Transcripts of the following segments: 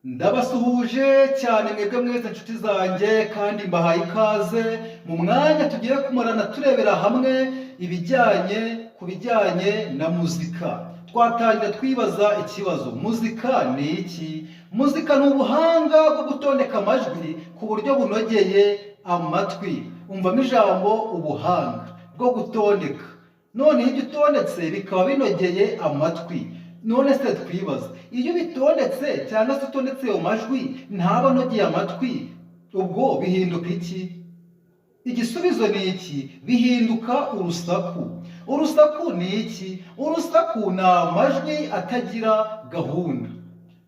Ndabasuhuje cyane mwebwe mwese inshuti zanjye, kandi mbahaye ikaze mu mwanya tugiye kumarana turebera hamwe ibijyanye ku bijyanye na muzika. Twatangira twibaza ikibazo: muzika ni iki? Muzika ni ubuhanga bwo gutondeka amajwi ku buryo bunogeye amatwi. Umvamo ijambo "ubuhanga bwo gutondeka". Noneho ibyo utondetse bikaba binogeye amatwi. None se twibaza, iyo bitondetse cyangwa se utondetse ayo majwi ntaba anogeye amatwi, ubwo bihinduka iki? Igisubizo ni iki: bihinduka urusaku. Urusaku ni iki? Urusaku ni amajwi atagira gahunda.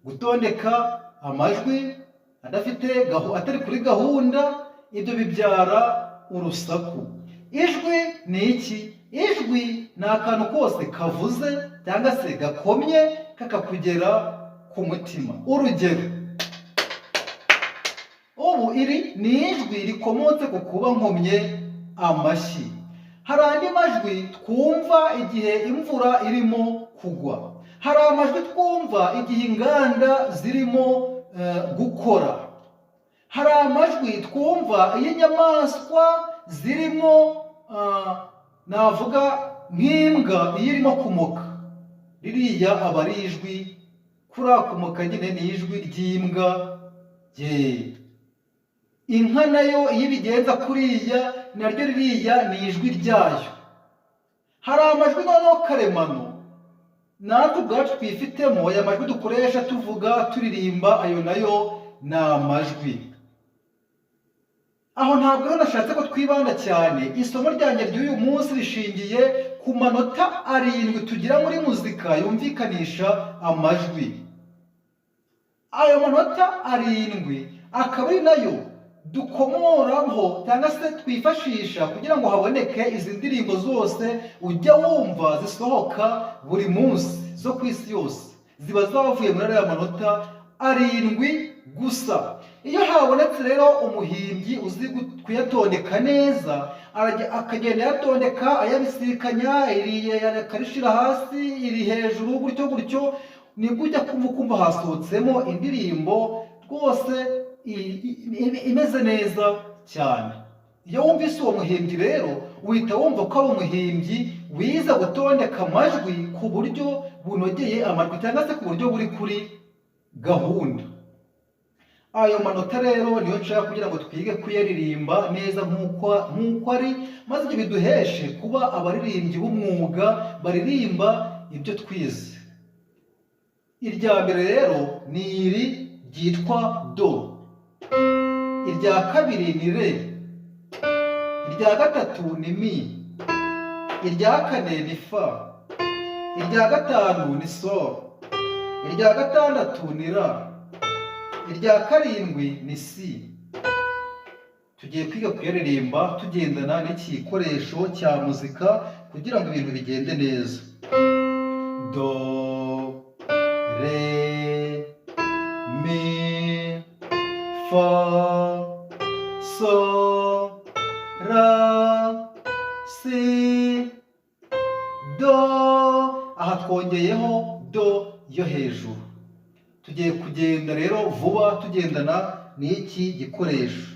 Gutondeka amajwi adafite atari kuri gahunda, ibyo bibyara urusaku. Ijwi ni iki? Ijwi ni akantu kose kavuze cyangwa se gakomye kakakugera ku mutima. Urugero, ubu iri ni ijwi rikomotse ku kuba nkomye amashyi. Hari andi majwi twumva igihe imvura irimo kugwa, hari amajwi twumva igihe inganda zirimo gukora, hari amajwi twumva iyo inyamaswa zirimo, navuga nk'imbwa iyo irimo kumoka. Ririya aba ari ijwi, kuriya kumoka nyine ni ijwi ry'imbwa ye. Inka nayo iyo ibigenza kuriya, naryo ririya ni ijwi ryayo. Hari amajwi noneho karemano natwe ubwacu twifitemo, aya majwi dukoresha tuvuga, turirimba, ayo nayo ni amajwi. Aho ntabwo rero nashatse ko twibanda cyane. Isomo ryanjye ry'uyu munsi rishingiye ku manota 7 tugira muri muzika yumvikanisha amajwi. Ayo manota 7 akaba ari nayo dukomoraho cyangwa se twifashisha kugira ngo haboneke izi ndirimbo zose ujya wumva zisohoka buri munsi zo ku isi yose, ziba zavuye muri ariya manota 7 gusa. Iyo habonetse rero umuhimbyi uzi kuyatondeka neza, akagenda ayatondeka, ayabisikanya, iri akarishyira hasi, iri hejuru, gutyo gutyo, nibwo ujya kumva ukumva hasohotsemo indirimbo rwose imeze neza cyane. Iyo wumvise uwo muhimbyi rero, uhita wumva ko ari umuhimbyi wize gutondeka amajwi ku buryo bunogeye amatwi cyangwa se ku buryo buri kuri gahunda. Ayo manota rero niyo nshaka kugira ngo twige kuyaririmba neza nk'uko ari, maze ibyo biduheshe kuba abaririmbyi b'umwuga baririmba ibyo twize. Irya mbere rero ni iri ryitwa do, irya kabiri ni re, irya gatatu ni mi, irya kane ni fa, irya gatanu ni sol, irya gatandatu ni la, irya karindwi ni si. Tugiye kwiga kuyaririmba tugendana n'iki gikoresho cya muzika kugira ngo ibintu bigende neza. Do, re, mi, fa, sol, la, si, do. Aha twongeyeho do yo hejuru. Tugiye kugenda rero vuba tugendana n'iki gikoresho: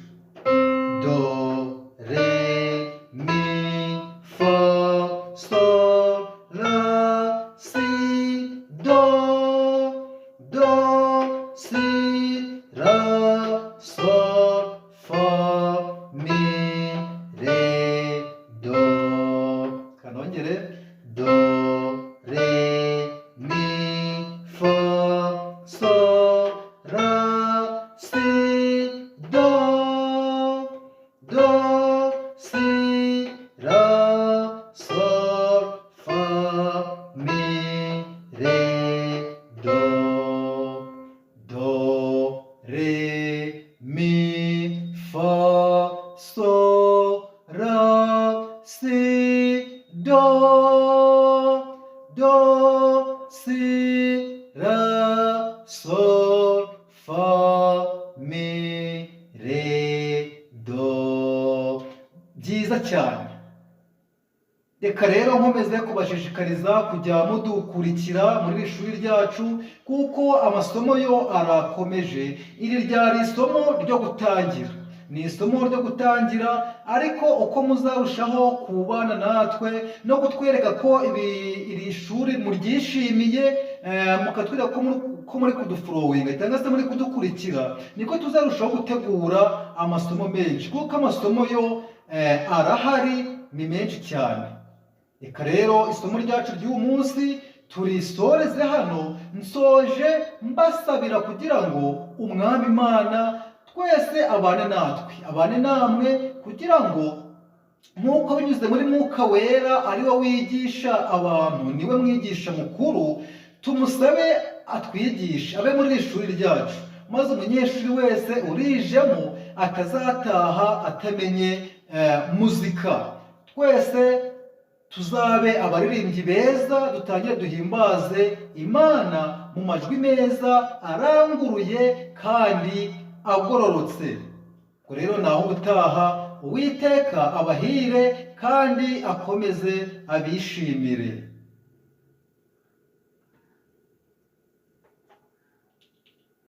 do, re, mi, fa, sol, la, si, do, do, si, la, sol, fa, mi, re, do. Kanongere: do, re, mi, fa, sol, la, si, do, do, si, la, sol, fa, mi, re, do, do, re, mi, fa, sol, la, si, do, do, si, la, sol, fa, mi, re, do. Byiza cyane. Reka rero nkomeze kubashishikariza kujya mudukurikira muri iri shuri ryacu, kuko amasomo yo arakomeje. Iri ryari isomo ryo gutangira, ni isomo ryo gutangira, ariko uko muzarushaho kubana natwe no kutwereka ko iri shuri muryishimiye, mukatwereka ko muri kudufollowinga cyangwa se muri kudukurikira, niko tuzarushaho gutegura amasomo menshi, kuko amasomo yo arahari, ni menshi cyane. Reka rero isomo ryacu ry'uyu munsi turisoreze hano. Nsoje mbasabira kugira ngo Umwami Imana twese abane natwe, abane namwe, kugira ngo nk'uko binyuze muri Mwuka Wera, ari we wigisha abantu, niwe mwigisha mukuru, tumusabe atwigishe, abe muri iri shuri ryacu, maze umunyeshuri wese urijemo atazataha atamenye muzika. Twese tuzabe abaririmbyi beza, dutangire duhimbaze Imana mu majwi meza aranguruye kandi agororotse. Ubwo rero naho ubutaha, Uwiteka abahire kandi akomeze abishimire.